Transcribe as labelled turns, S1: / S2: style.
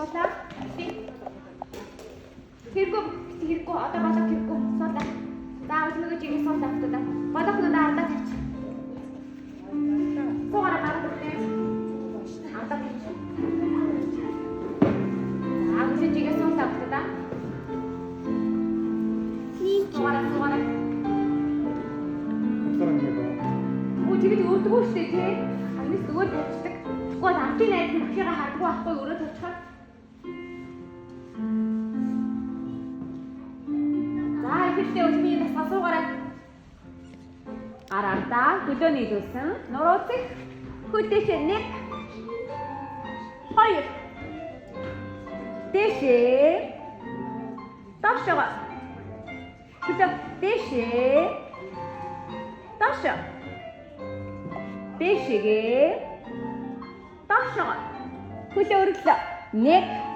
S1: суулаа. Хэрэггүй хэрэггүй одоо болоо хэрэггүй суулаа. За өлмөгөө жигээ суулаа хөтөдөө. Болоо хөтөдөө ардаа тавьчих. Суугаараа гараад өгдөө. Ардаа тавьчих. За өлмөгөө жигээ суулаа хөтөдөө. Суугаараа суугаараа.
S2: Уцаар ингэ ба.
S1: Үгүй тэгэж өрдөгөө штэ тий. Амис зүгээр тавьчихдаг. Тэгэхгүй бол ардын найз нь багшигаа хардггүй байхгүй өрөө тавьчихаар. За ихэвчлэн өлмийн тасгал суугаарай. Гар ардаа хөлөө нийлүүлсэн. Нуруу зэх хөл дээшээ 1 2 дээшээ доошоо хөлөө дээшээ доошоо дээшээгээ доошоо хөлөө өргөлөө 1